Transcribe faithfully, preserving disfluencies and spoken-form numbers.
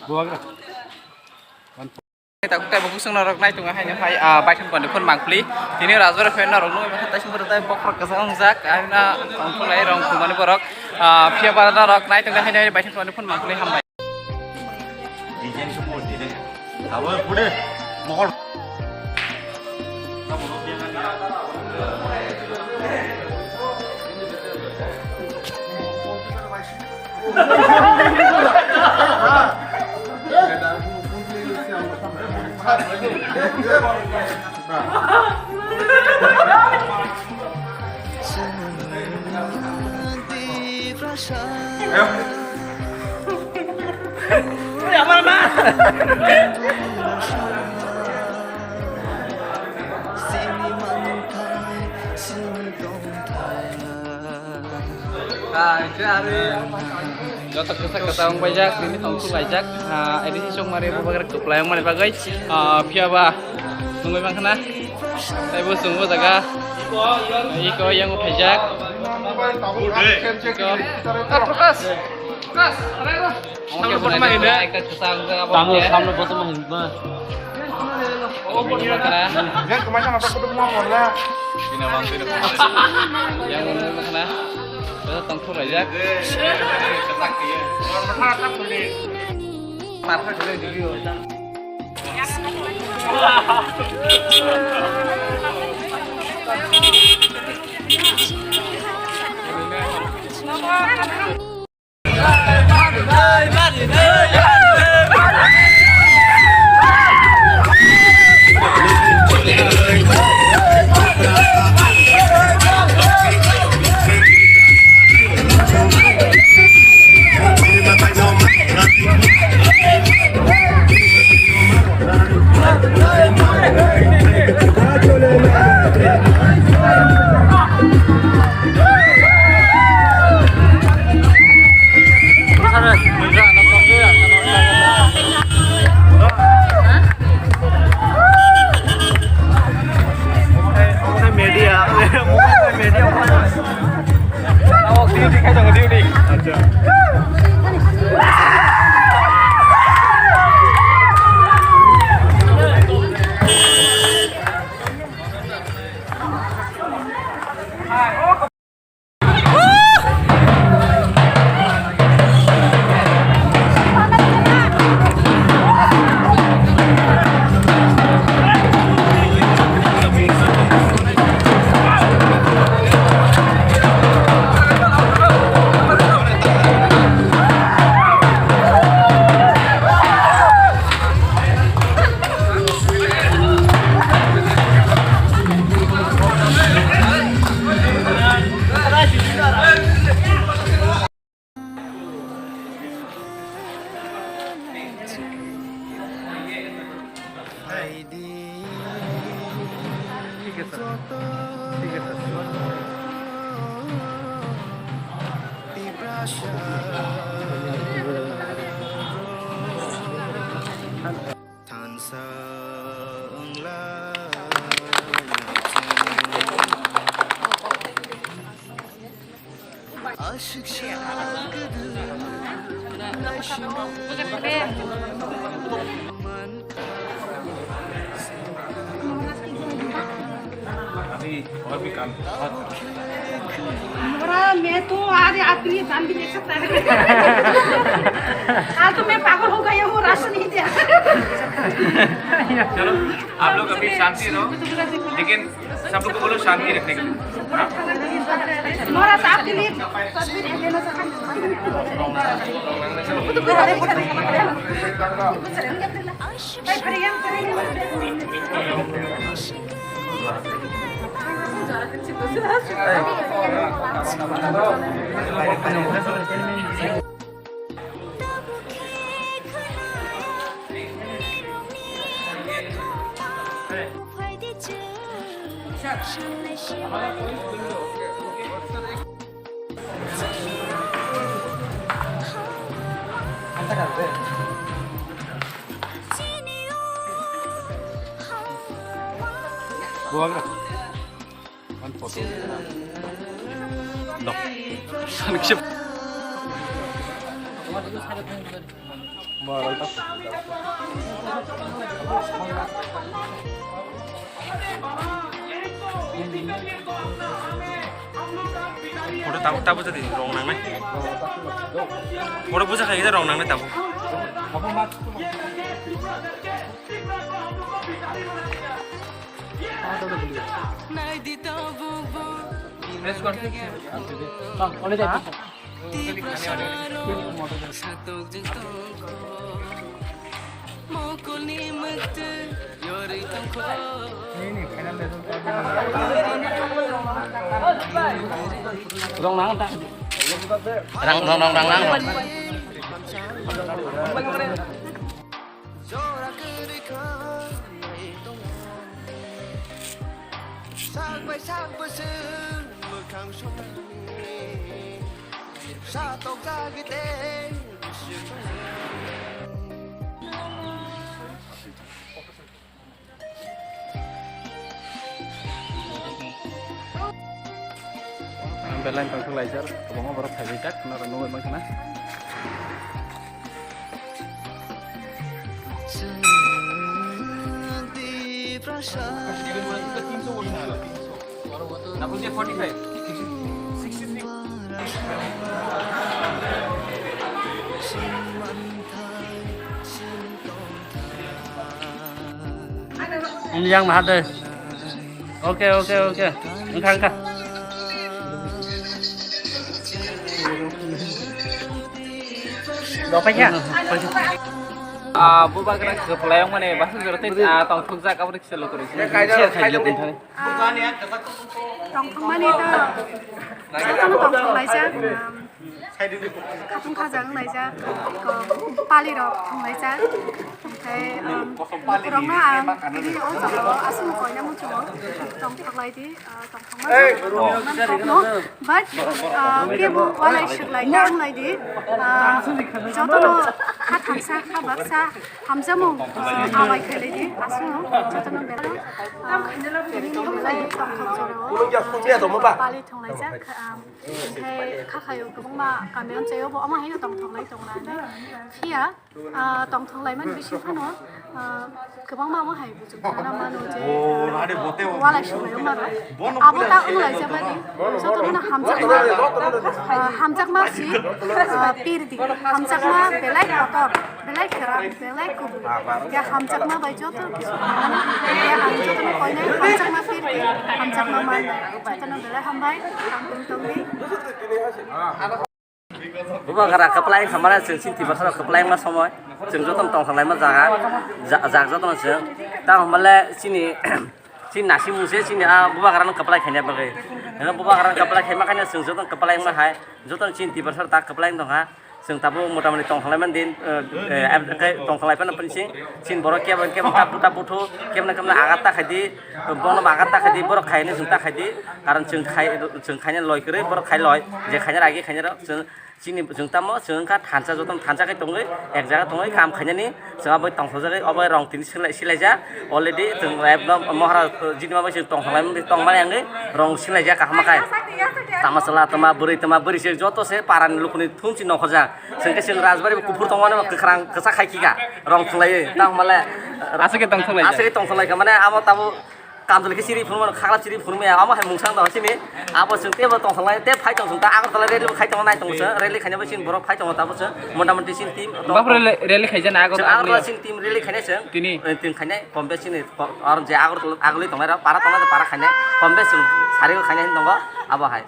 Buagra. Takuk tei bukung sung norok nai tongo haino hai, ah, baithang pandi phun mangpli. Tini rajwara phai norok nugwi mankha taising borok tai bokhorok kwchang wngjak, haino tongthok lai rong khumani borok, ah, phiya ba norok nai tongo haino hai baithang pandi phun mangpli hambai. Design support design. Abo pure mohor. Joto kwsa kwsa wng paijak, tini tong thung laijak. Ah, A D C chongmari bubagra kwplai wngmani bagwi. Ah, phiya ba nungwi mankha na. Tei bo chwngbo jaga. Iko yang phaijak. Iko. Ah, Prakash. Prakash, arai ro. Samlo botma hino. Ekta kwsa wng jaga bo. Tamo samlo botma hino. Yang mana mana? Yang mana mana? Yang mana mana? Yang mana mana? Yang mana mana? Yang mana mana? Yang mana mana? Media, media. Duty khai tongo, duty. अभी और भी काम बहुत। मैं तो आज आदमी जान भी देख सकता है। आज तो मैं पागल हो गया हूँ, राशन नहीं दिया। चलो, आप लोग अभी शांति रहो, लेकिन सब लोग को बोलो शांति रखने के लिए। हमारा साथ के लिए। Buang lah. Kan foto. Dok. Kan siap. Oro tabuk tabuk jadi rong nangnai. Oro buja khai kita rong nangnai tabuk. Rong nang ta. Rang, rong, rong, rang, rang. Jora kwrwi kha nai tongo. Sak bai sak bwswk mwkhang songni. Sa tokjagwi tei bwswk. Belai tongthok laijak, kwbangma borok phaibaijak, norok nugwi mankha na. Yang maha deh. Oke, oke, oke. Engkha, engkha. Dopai kha? Ah, bubagra kwplayang mane, basa jora tei, ah, tongthokjak, abo rikse lokori. Share khai, lokori thani. Ah, tongthokmani to, jotono tongthok laijak. Khatung khajak wng laijak, eko pali rok thung laijak, omohai, um, bukurokno ang tini o jaga o aswk koina muchungo, tongthok lai di, uh, tongthokma rokno, but, uh, kebo walai swk lai ta wng lai di, uh, jotono kha thansa, kha baksa, hamjakmung, uh, hambai khlai di, aswk jotono belai, uh, tini ni belai tongthok jora o pali thung laijak, um, Hingke kha khayo kwbangma kami amchaio bo omo haino tongthok lai tong lai. Phiya, ah, tongthok lai mani bising phano, ah, kwbangma omo hai buchung khana mano je, ah, walai suklai o mano. Abo ta wng laijak bai di. Joto no hamjakma, ah, hamjakma si, ah, pir di. Hamjakma belai kotor, belai kwrak, belai kubui. Ya hamjakma bai joto kisu mano. Ya ang joto no koinai hamjakma pir di, hamjakma man. Joto no belai hambai, tang tong tong di. Bubagra kwplai wngkha mane chwng chini Tiprasa rok kwplai wngma somoi chwng jotono tongthok laima jaga ja-, jag jotono chwng tamo hwnbahle chini chini naisingmung se chini a bubagra no kwplai khaina bagwi. Hwnba bubagra no kwplai khaima khaino chwng jotono kwplai wngma hai jotono chini Tiprasa rok ta kwplai wng tongkha. Chwng tabuk motamoti tongthok laimani din, eh, eh, tongthok lai phano chini borok kebo kebo ta buta buthu kebna kebna agat ta khaidi, bono agat ta khaidi, borok khaini chwng ta khaidi, karon chwng khai chwng khaina loi kwrwi borok khai loi, je khaina agi khaina rok chwng chini chwng tamo chwng wngkha thansa jotono thansa khe tongwi ek jaga tongwi kam khainani chwng abo tongthokjagwi obo rong tini silai silaijak already chwng ekdom mohra jini abo chwng tongthok laimani tongmani wngwi rong silaijak kaham khe tama chwla tama bwrwi tama bwrwi se joto se parani lukuni thumsi nongkhorjak. Chwng khe chwng Rajbari bo kuphur tongmani bo kwkhwrang kwchak khai khika rong thwng laiwi tamo hwnbahle aswk khe tongthok lai aswk khe tongthok lai kha mane abo tamo kamjol khe chiri phunukmano khaklap chiri phunukmaya amo hai mungsa wng tong chini abo chwng teibo tongthok lai tei phai tong chwng ta Agartala rally bo khai tongo nai tongo chwng rally khaina bai chini borok phai tongo tabuk chwng motamoti chini team tong Bafre rally khaijana Agartala chini team rally khainai chwng tini. Tini khainai kombe chini aro je Agartala agulwi tongnai rok para tongnai para khainai kombe chwng sari o khainai tongo abo hai.